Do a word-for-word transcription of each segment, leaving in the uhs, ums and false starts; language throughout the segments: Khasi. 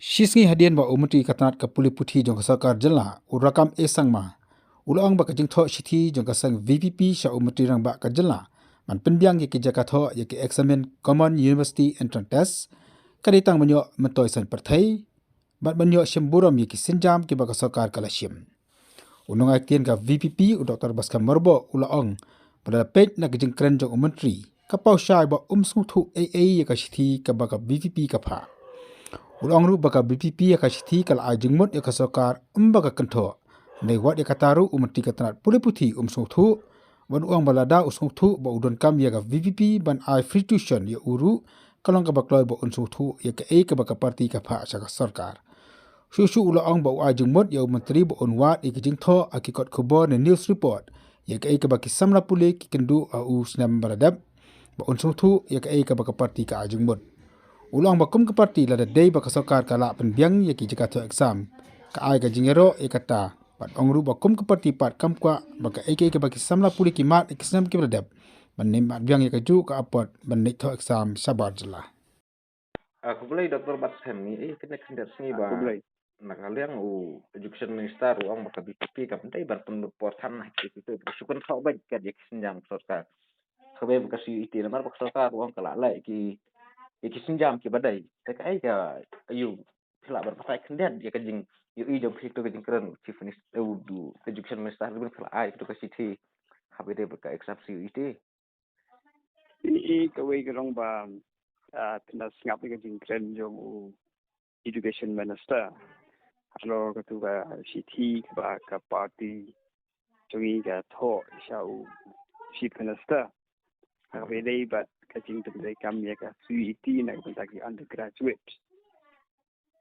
Shi sngi hadien ba u Myntri ka tnat ka pule puthi jong ka sorkar jylla, u Rakkam A Sangma, u la ong ba ka jingthoh shithi jong ka seng V P P sha u Myntri Rangbah ka jylla ban pynbiang ïa ki jaka thoh ïa ki eksamin Common University Entrance Test ka dei tang ban ïoh myntoi saiñ pyrthei bad ban ïoh shim burom ïa ki sienjam kiba ka sorkar ka la shim. U nongaiktien ka V P P, u Doctor Batskhem Myrboh, u la ong ba lada peit na ka jingkren jong u Myntri, ka paw shai ba um sngewthuh ei ei ïa ka shithi kaba ka V P P ka phah. U la ong ruh ba ka V P P ha ka shithi ka la ai jingmut ïa ka sorkar, ym ba ka kynthoh. Hynrei wat ïa kata ruh u Myntri ka tnat pule puthi um sngewthuh, bad u ong ba lada u sngewthuh ba u donkam ïa ka V P P ban ai free tuition ïa u ruh, ka long kaba kloi ba un sngewthuh ïa kaei kaba ka party ka phah sha ka sorkar. Shuh shuh u la ong ba u ai jingmut ïa u Myntri ba un wad ïa ki jingthoh ha ki kot khubor ne news report ïa kaei kaba ki samla pule ki kynduh ha u snem ba la dep, ba un sngewthuh ïa kaei kaba ka party ka ai jingmut. U la ong ba kum ka party, lada dei ba ka sorkar ka lah pynbiang ïa ki jaka thoh exam, ka ai ka jingïaroh ïa kata. Bad ong ruh ba kum ka party pat kam kwah ba kaei kaei kaba ki samla pule ki mad ha ki snem kiba la dep, ban nym mad biang ïa kajuh ka apot ban leit thoh exam shabar jylla. Ah, khublei Doctor Batskhem, ngi ïohi kine khyndiat sngi ba, khublei, na ka liang u Education Minister u ong ba ka V P P kam dei ban pynlut por than ha ki, ki, ki, shu kynthoh beit kat ïa ki sienjam sorkar. Kaba ïa ka C U E T namar ba ka sorkar u ong ka la leh ki, ïa ki sienjam kiba dei. Te kaei ka, aïu phi lah ban batai khyndiat ïa ka jingïohi jong phi ïa ka jingkren u Chief Minister, eh, u, u Education Minister, hynrei phi la ai ïa ka shithi kaba ïadei bad ka exam C U E T. I, i kawei ka long ba, ah, phin da sngap ïa ka jingkren jong u Education Minister halor katu ka shithi kaba ka party jong ngi ka thoh sha u Chief Minister ha kaba ïadei bad ka jingpyntreikam ïa ka C U E T na ka bynta ki undergraduate.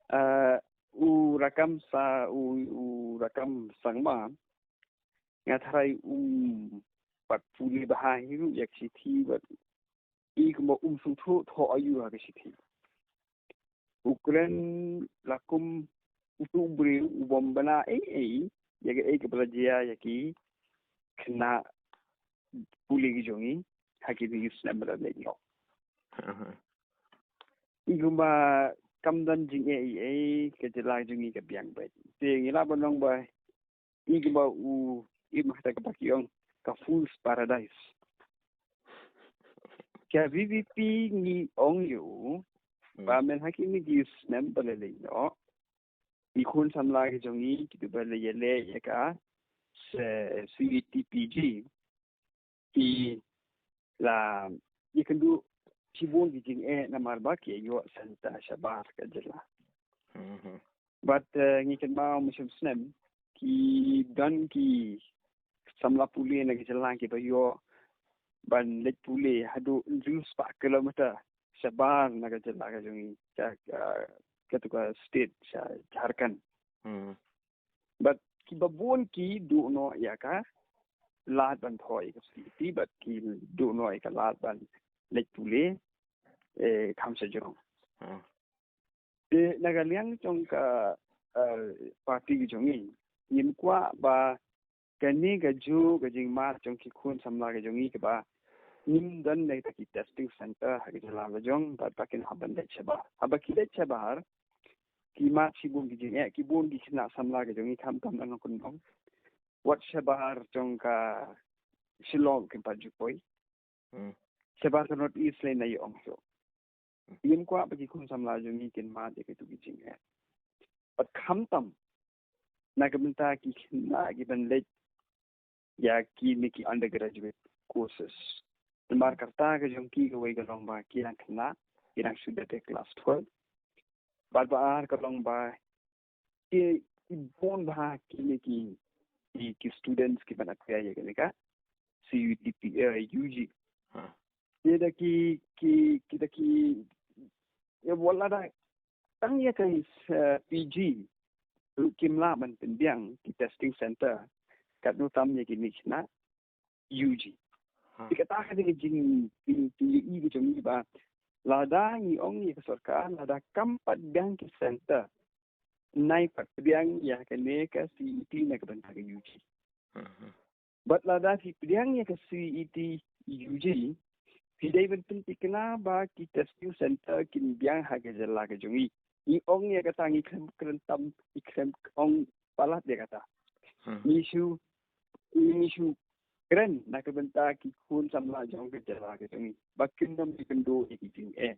Ah, u Rakkam Sa-, u, u Rakkam Sangma, nga tharai um pat pule bha hi ruh ïa ka shithi bad i kumba um sngewthuh thoh aïu ha ka shithi. U kren la kum utu u briew u bym bna ei ei ïa kaei kaba la jia ïa ki khynnah pule ki jong ngi ha kine ki snem ba la leit noh. Aha. I kumba kam don jingeh ei ei, ka jylla jong ngi ka biang beit. Te ngi lah ban ong ba i kumba u, i kumba kata kaba ki ong ka fool's paradise. Ka V P P ngi ong ïa u, hmm, ba myn ha kine ki snem ba la leit noh, ki khun samla ki jong ngi kiba la ïaleh ïa ka C-, C U E T P G, ki la ïakynduh shibun ki jingeh namar ba ki ïoh centre shabar ka jylla. Mhm. Bad, eh, ngi kynmaw mynshwa snem ki don ki samla pule na ka jylla kiba ïoh ban leit pule haduh hynriew spah kilometer shabar na ka jylla ka jong ngi, ka, ka, katu ka state sha Jharkhand. Hmm. Bad kiba bun ki duh noh ïa ka lad ban thoh ïa ka C U E T, bad ki duh noh ïa ka lad ban leit pule, eh, kham shajrong. Hmm. Te na ka liang jong ka, eh, party ka jong ngi, ngim kwah ba kane kajuh ka jingmad jong ki khun samla ka jong ngi kaba ngim don na kita ki testing centre ha ki jylla la jong, bad ba kin hap ban leit shabar. Haba ki leit shabar, ki mad shibun ki jingeh, ki bun ki khynnah samla ka jong ngi khamtam na Nongkyndong, wat shabar jong ka Shillong kin pat ju poi. Hmm. Shabar ka North East lei na ïa ong shuh. Hmm. Ngim kwah ba ki khun samla jong ngi kin mad ïa kitu ki jingeh. Bad khamtam na ka bynta ki khynnah kiban leit ïa kine ki undergraduate courses. Namar ka rta ka jong ki kawei ka long ba ki dang khynnah, ki dang shu dep class twelve. Bad ba ar ka long ba ki, ki bun bha kine ki, ki, ki students kiban apply ïa kane ka C U E T P, eh, U G. Ha. Ki da ki, ki, ki da ki, ïa, wat la da tang ïa ka, eh, P G ruh kim lah ban pynbiang ki testing centre, katno tam ïa kine ki khynnah U G. Ha. Te kata ka dei ka jing, jing, jingïohi ka jong ngi ba lada ngi ong ïa ka sorkar, lada kam pat biang ki centre, nai pat pdiang ïa kane ka C U E T na ka bynta ka U G. Mhm. Bad lada phi pdiang ïa ka C U E T U G, phi dei ban pynthikna ba ki testing centre kin biang ha ka jylla ka jong ngi. Ngi ong ïa kata, ngi khlem kren tam, ngi khlem ong palat ïa kata. Hmm. Ngi shu, ngi shu kren na ka bynta ki khun samla jong ka jylla ka jong ngi, ba kin ym ïakynduh ïa ki jingeh.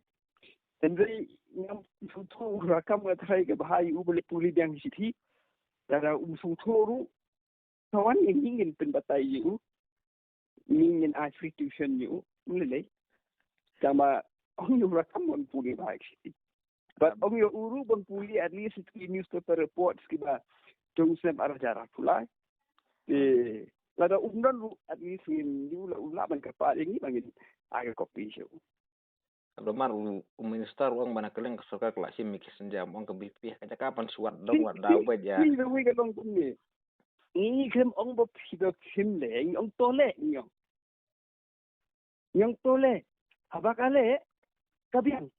Hynrei ngam sngewthuh, u Rakkam nga tharai ka bha ïa u ba leit pule biang shithi. Lada um sngewthuh ruh, ka wan ïa ngi, ngin pynbatai ïa u, ngi ngin ai free tuition ïa u. Ym lei lei. Tangba ong ïa u Rakkam ban pule bha shithi. Bad ong ïa u ruh ban pule at least ki newspaper reports kiba jong u snem ar hajar arphew lai. Te lada um don ruh, at least ngin, u lah, u lah ban kyrpad ïa ngi ba ngin ai ka copy sha u. Namar u, u minister u ong ba na kylleng ka sorkar ka la shim ïa ki sienjam, ong ka B P P ka jaka ban shu wad dong wad daw beit ïa. Ngi, ngi, ngi ka long kumne. Ngi khlem ong ba phi, ba phim leh, ngi ong to leh, ngi ong. Ngi ong to leh. Haba ka leh, ka biang.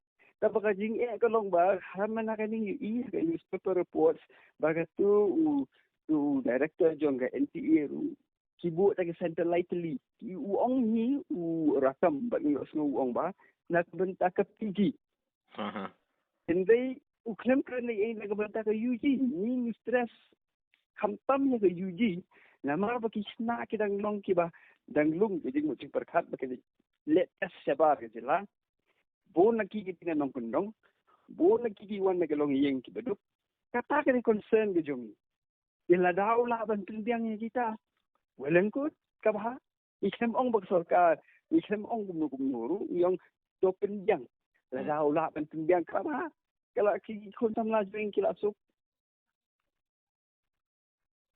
Kaba ka jingeh ka long ba ha man la ka ïohi ha ka newspaper reports ba katu u, u director jong ka N T A ruh, ki buh da ka centralized list. Ki, u ong hi u Rakkam, bad ngi ïohsngew u ong ba na ka bynta ka P G. Aha. Hynrei u khlem kren ei ei na ka bynta ka U G. Ngi ngi stress khamtam ïa ka U G. Namar ba ki shna ki dang long kiba dang lung ka jingmut jingpyrkhat ba ki leh test shabar ka jylla. Bun na ki ki dei na nongkyndong, bun na ki ki wan na ki longïing kiba duk. Kata ka dei concern ka jong ngi. Ïa lada u lah ban pynbiang ïa kita, well and good, ka bha. Ngi khlem ong ba ka sorkar, ngi khlem ong kumno kumno ruh, ngi ong to pynbiang. Lada u lah ban pynbiang, ka bha. Ka la, ki khun samla jong ngi ki la suk.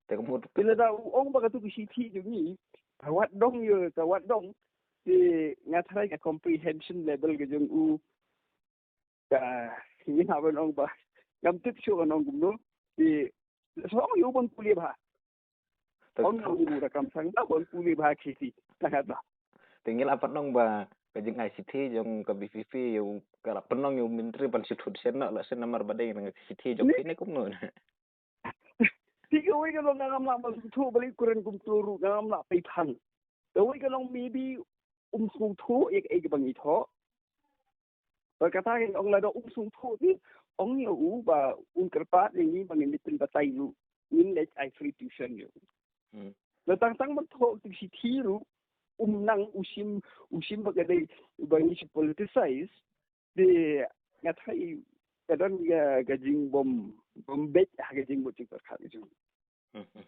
Te ka mut. Te lada u ong ba katu ka shithi jong ngi ka wad dong ïa, ka wad dong. Te nga tharai ka comprehension level ka jong u, ka, ngi hap ban ong ba ngam tip shuh ban ong kumno. Te la shu ong ïa u ban pule bha. Te ong ïa u Rakkam Sangma ban pule bha ka shithi. Tang kata. Te ngi la pynong ba ka jingai shithi jong ka B P P ïa u, ka la pynong ïa u myntri ban shu thut shen noh, la shen namar ba dei ka shithi jong phi ne kumno. Te kawei ka long, ngam lah ban sngewthuh balei u kren kumto ruh, ngam lah pei phang. Kawei ka long maybe um sngewthuh ïa kaei kaba ngi thoh. Bad kata ka ong lada um sngewthuh te ong ïa u ba un kyrpad ïa ngi ba ngin leit pynbatai ruh, ngin leit ai free tuition ïa u. Hmm. Lada tang tang ban thoh ka shithi ruh, um nang, u shim, u shim ba ka dei ba ngi shu politicize. Te nga tharai ka don ka, ka jingbym, bym beit ha ka jingmut jingpyrkhat ka jong. Hmm, hmm.